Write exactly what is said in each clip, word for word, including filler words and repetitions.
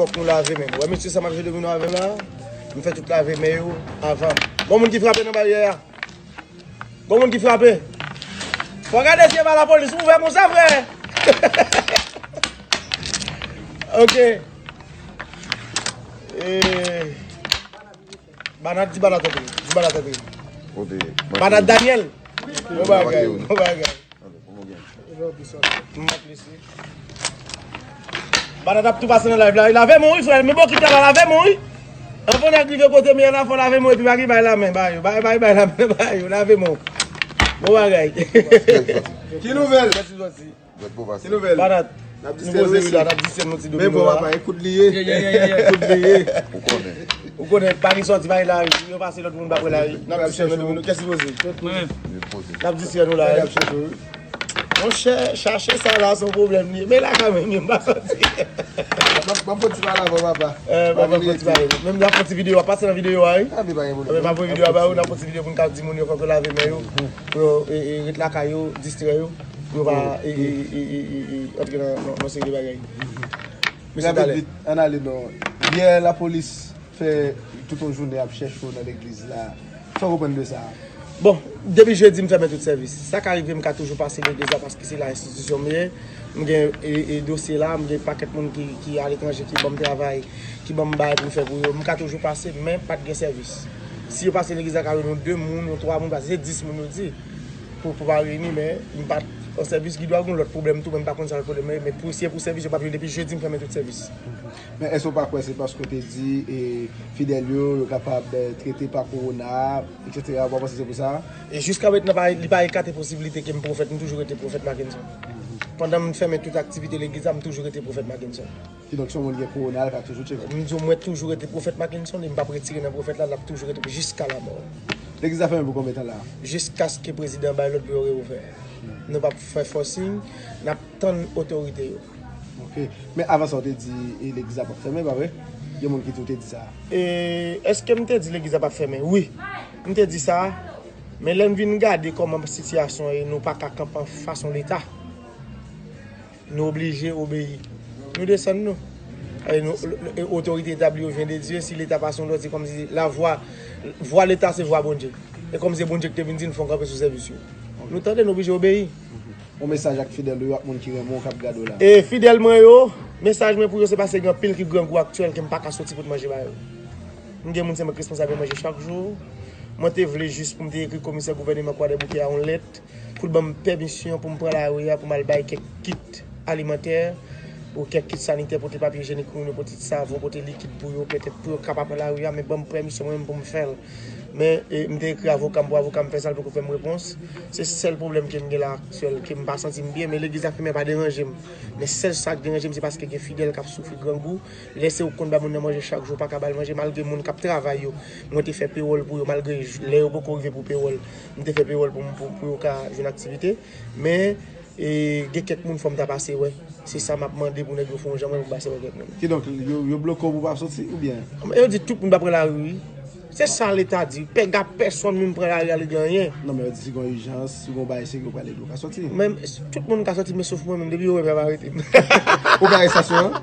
Fòk nou lave men nou. Wè mesye sa m ap jwe domino avè m la? M fè tout lave men yo avan. Gon moun ki frape nan baryè a? Gon moun ki frape? Fò gade si e pa lapolis, ouvè konsa, frè. Ok. Eh, Banat, di Banat antre. Di Banat antre. Kote? Banat Daniel. Bon bagay, bon bagay. Banat ap tou pase nan live la. Lave men w wi, frè. Men bokit la, lave men w wi. Anvan nèg rive kote m ye la, fò lave men w epi pa gen bay lamen ba yo. Bay, bay, bay lamen ba yo. Lave men w. Bon bagay. Ki nouvèl? Ki nouvèl? Banat. N ap distrè nou isi. N ap distrè nou ti domino la. Men bon, papa, e kout li ye. Ye, ye, ye, ye, ye. Kout li ye. Ou konnen. Ou konnen, pa gen sòti, pa gen lari. Yo pase lòt moun pa pran lari. N ap distrè nou domino. Kèsi poze? Mwen menm. N ap distrè nou la. Monchè, chache sa la se yon pwoblèm li ye. Men la kanmenm, m pa santi. M ap, m ap fè ti pale avè w, papa. Eh, m ap fè ti pale. Menm n ap fè ti videyo, ap pase nan videyo a, wi. Ah, men pa gen pwoblèm. N ap fè ti videyo a ba yo, n ap fè ti videyo pou n ka di moun yo fòk yo lave men yo. Pou yo, e, e, ret lakay yo, distrè yo. Pou yo pa, e, e, antre nan, nan, nan seri de bagay. Mesye, talè. Rapid vit, ann ale non. Yè, lapolis fè tout yon jounen ap chèche w nan legliz la. Sa w konprann de sa? Bon, depi jedi m fèmen tout sèvis. Sa ka rive m ka toujou pase legliz la paske se la enstitisyon m ye. M gen, e, e, dosye la, m gen pakèt moun ki, ki aletranje ki ban m travay, ki ban m bagay pou m fè pou yo. M ka toujou pase, men pa t gen sèvis. Si yo pase legliz la, ka jwenn yon de moun, yon twa moun, paske se dis moun yo di. Pou, pou pa reyini, men m pa t an sèvis, gen dwa gen lòt pwoblèm tou, men m pa konn sa lòt pwoblèm yo ye, men pou, si e pou sèvis, yo p ap jwenn depi jedi m fèmen tout sèvis. Men èske w pa kwè se paske w te di, e, fidèl yo, yo kapab, e, trete pa kowona, etsetera, ou pa panse se pou sa? E jiska mentnan, pa, li pa ekate posiblite ke m pwofèt, m toujou rete pwofèt Mackenson. Pandan m fèmen tout aktivite legliz la, m toujou rete pwofèt Mackenson. Kidonk, si yon moun gen kowona, l ka toujou tcheke. M di w, mwen toujou rete pwofèt Mackenson, e m p ap retire nan pwofèt la, l ap toujou rete jiska lamò. Legliz la fèmen pou konbyen tan la? Jiskaske prezidan bay lòd pou yo reouvè. Nou p ap fè fòsing, n ap tann otorite yo. Ok. Men avan sa, w te di, e, legliz la p ap fèmen, pa vre? Gen moun ki di w te di sa. E, èske m te di legliz la p ap fèmen? Wi. M te di sa. Men lè n vin gade kòman sitiyasyon ye, nou pa ka kanpe anfas yon Leta. Nou oblije obeyi. Nou desann nou. E nou, e otorite etabli yo vyen de Dye. Si Leta pase yon lòd, se kòmsi lavwa, vwa Leta se vwa Bondye. E kòmsi se Bondye ki te vin di n fò n kanpe sou sèvis yo. Nou tande, nou oblije obeyi. Yon mesaj ak fidèl ou yo ak moun ki renmen w k ap gade w la. E fidèl mwen yo, mesaj mwen pou yo se paske gen anpil ki grangou aktyèl ke m pa ka soti pou t manje ba yo. M gen moun se mwen k responsab yo manje chak jou. Mwen te vle jis pou m te ekri komisè gouvèneman Kwadèboukè a yon lèt pou l ban m pèmisyon pou m pran lari a pou m al bay kèk kit alimantè ou kèk kit sanitè, pote papye ijyenik pou moun yo, pote savon, pote likid pou yo, petèt pou yo ka pa pran lari a, men ban m pèmisyon mwen menm pou m fè l. Men, e, m te ekri avoka m pou avoka m fè sa, l poko fè m repons. Se sèl pwoblèm ke m gen la aktyèl, ke m pa santi m byen, men legliz la fèmen pa deranje m. Men sèl sa k deranje m, se paske gen fidèl k ap soufri grangou. Lè se ou k konn ba moun nan manje chak jou, ou pa ka ba l manje, malgre moun k ap travay yo, mwen te fè pewòl pou yo, malgre j-, lè yo poko rive pou pewòl, m te fè pewòl pou, pou, pou yo ka jwenn aktivite. Men, e, gen kèk moun fò m ta pase wè. Se sa m ap mande pou nèg yo fè yon jan mwen pou pase wè kèk moun. Kidonk, yo, yo bloke w pou w pa soti, oubyen? Yo di tout moun pa pran lari, wi. Se sa Leta di. Pèga pèsonn menm pran lari a, li gen anyen. Non, men yo di si gen ijans, si gen bagay serye, yo prale di w ka soti. Men tout moun ka soti, men sof mwen menm, depi yo wè m, y ap arete m. Ou ka estasyon an?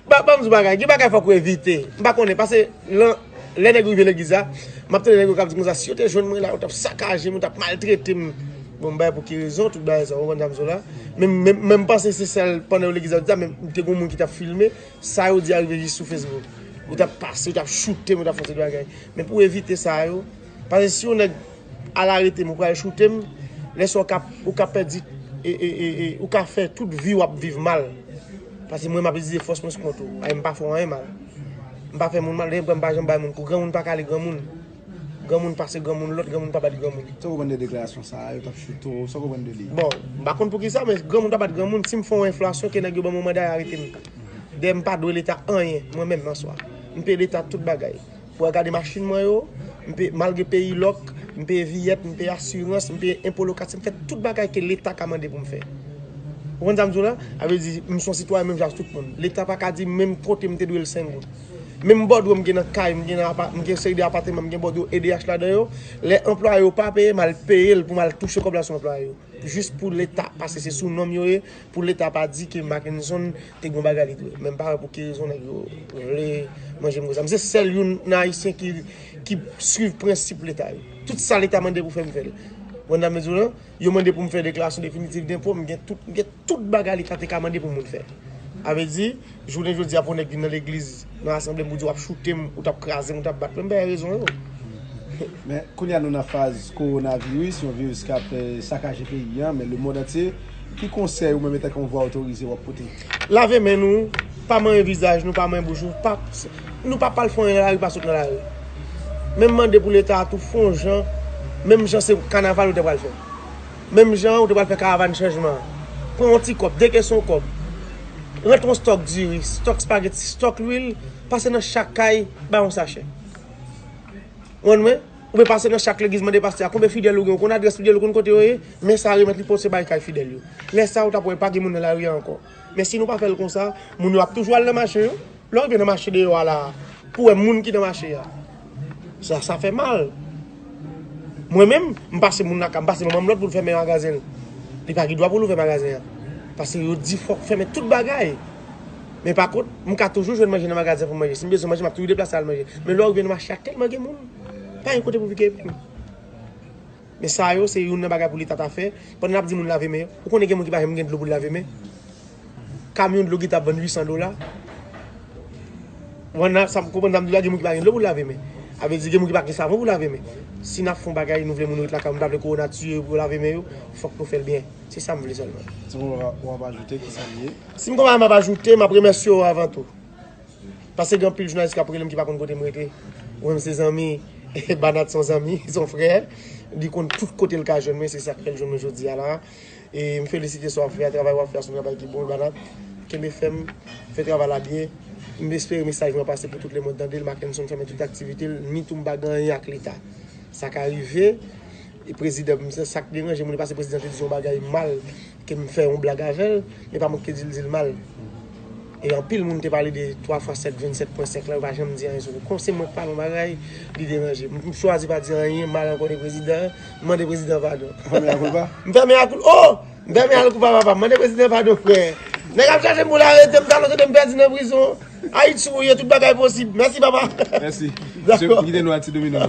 Ba, ban m di w bagay, gen bagay fòk ou evite. M pa konnen, paske lan, lè nèg rive legliz la, m ap tande nèg yo k ap di konsa, si yo te jwenn mwen la, yo t ap sakaje m, yo t ap maltrete m. Bon, m bay pou ki rezon, tout bagay sa, ou konprann sa m di w la? Men, men, men m panse se sèl pandan yo legliz la, yo di sa, men te gen moun ki t ap filme, sa yo di a rive jis sou Facebook. Yo t ap pase, yo t ap choute m, yo t ap fè yon seri de bagay. Men pou evite sa yo, paske si yon nèg al arete m, ou pral choute m, lè sa w ka, ou ka pèdi, e, e, e, e, ou ka fè tout vi w ap viv mal. Paske mwen, m ap itilize fòs mwen sou kont ou. Ay, m pa fè w anyen mal. M pa fè moun mal, depi m pa janm bay moun kou. Granmoun pa kale granmoun. Granmoun pase granmoun, lòt granmoun pa bat granmoun. Sa w konprann de deklarasyon sa a, yo t ap choute w, sa w konprann de li? Bon, m pa konn poukisa, men granmoun pa bat granmoun. Si m fè yon enfrasyon, ke nèg yo ban m yon manda, y arete m. Dayè, m pa dwe Leta anyen, mwen menm, an swa. M peye Leta tout bagay. Pou w gade machin mwen yo, m peye, malgre peyi lòk, m peye viyèt, m peye asirans, m peye enpo lokatè, m fè tout bagay ke Leta ka mande pou m fè. Ou konprann sa m di w la? Sa vle di, m se yon sitwayen menm jan ak tout moun. Leta pa ka di menm kote m te dwe l senk goud. Menm bòdwo m gen nan kay, m gen nan apa, m gen seri de apateman, m gen bòdwo E D H ladan yo. Lè anplwaye yo pa peye, m al peye l pou m al touche kòb la sou anplwaye yo. Jis pou Leta, paske se sou non m yo ye, pou Leta pa di ke Mackenson te gen yon bagay li dwe. Men m pa wè pou ki rezon nèg yo vle manje m konsa. M se sèl youn nan Ayisyen ki, ki swiv prensip Leta yo. Tout sa Leta mande pou fè m fè l. Ou konprann sa m vle di w lan? Yo mande pou m fè deklarasyon definitif denpo, m gen tout, m gen tout bagay Leta te ka mande pou moun fè. A vle di, jounen jodi a pou nèg vin nan legliz, nan asanble m pou di w ap choute m, ou t ap kraze m, ou t ap bat mwen, m pa gen rezon yo. Men kounye a nou nan faz kowonaviris, yon viris k ap eh, sakaje peyi an, men lemonn antye. Ki konsèy ou menm etanke yon vwa otorize w ap pote? Lave men nou, pa manyen vizaj nou, pa manyen bouch nou, pa, nou pa pral fè anyen nan lari, pa sot nan lari. Men m mande pou Leta a tou fè yon jan, menm jan se kanaval ou te pral fè. Menm jan ou te pral fè karavàn chanjman an. Pran yon ti kòb, de kèson kòb. Rantre yon stòk diri, stòk spageti, stòk lwil, pase nan chak kay, bay yon sachè. Ou konprann mwen? Oubyen pase nan chak legliz mande pastè a konbyen fidèl ou gen, ou konn adrès fidèl ou, konn kote yo ye, men sa remèt li pou se bay kay fidèl yo. Lè sa a ou t ap wè pa gen moun nan lari a ankò. Men si nou pa fè l konsa, moun yo ap toujou al nan mache yo. Lè w rive nan mache deyò a la a, pou w wè moun ki nan mache a. Sa, sa fè mal. Mwen menm, m pase moun lakay, m pase manman m lòd pou l fèmen magazen l. Li pa gen dwa pou l ouvè magazen an. Paske yo di fòk fèmen tout bagay. Men pa kont, m ka toujou jwenn manje nan magazen pou m manje. Si m bezwen manje, m ap toujou deplase al manje. Men lè w rive nan mache a, tèlman gen moun. Pa gen kote pou pike epi m. Men sa yo, se youn nan bagay pou Leta ta fè. Pandan n ap di moun lave men yo, ou konnen gen moun ki pa janm gen dlo pou l lave men. Kamyon dlo ki t ap vann uit san dola. Ou konprann sa m konprann sa m di w la, gen moun ki pa gen dlo pou lave men. A vle di, gen moun ki pa gen savon pou lave men. Si n ap fè yon bagay, nou vle moun ret lakay yo, nou ta vle kowona tiye yo pou yo lave men yo, fòk nou fè l byen. Se sa m vle sèlman. Si w gen yon bagay w ap ajoute, ki sa l ye? Si m gen yon bagay m ap ajoute, m ap remèsye w avan tou. Paske gen anpil jounalis k ap rele m ki pa konn kote m rete. Ou menm se zanmi, Banat se yon zanmi, se yon frè. Li konn tout kote l ka jwenn mwen, se sa k fè l jwenn mwen jodi a la. E m felisite sa w ap fè a, travay w ap fè a se yon travay ki bon, Banat. Kenbe fèm, fè travay la byen. M espere mesaj mwen pase pou tout lemonn tande l. Mackenson fèmen tout aktivite l, ni tou m pa gen anyen ak Leta. Sa ka rive, e prezidan, m, se sa k deranje moun, paske prezidan te di yon bagay mal, ke m fè yon blag avè l, men pa mwen ki te di l di l mal. E anpil moun te pale de twa fwa sèt vennsèt pwen senk la, yo pa janm di anyen sou li. Kòm se mwen k pale yon bagay, li deranje m. M chwazi pa di anyen mal ankò de prezidan an, m mande prezidan padon. Ou fèmen akoulpa? M fèmen akoul, oh! M fèmen akoulpa papa, m mande prezidan padon frè. Nèg ap chache m pou l arete m, talon se te m pèdi nan prizon. Ayiti ou ye, tout bagay posib. Mèsi papa. Mèsi. Dakò. M kite nou a ti domino.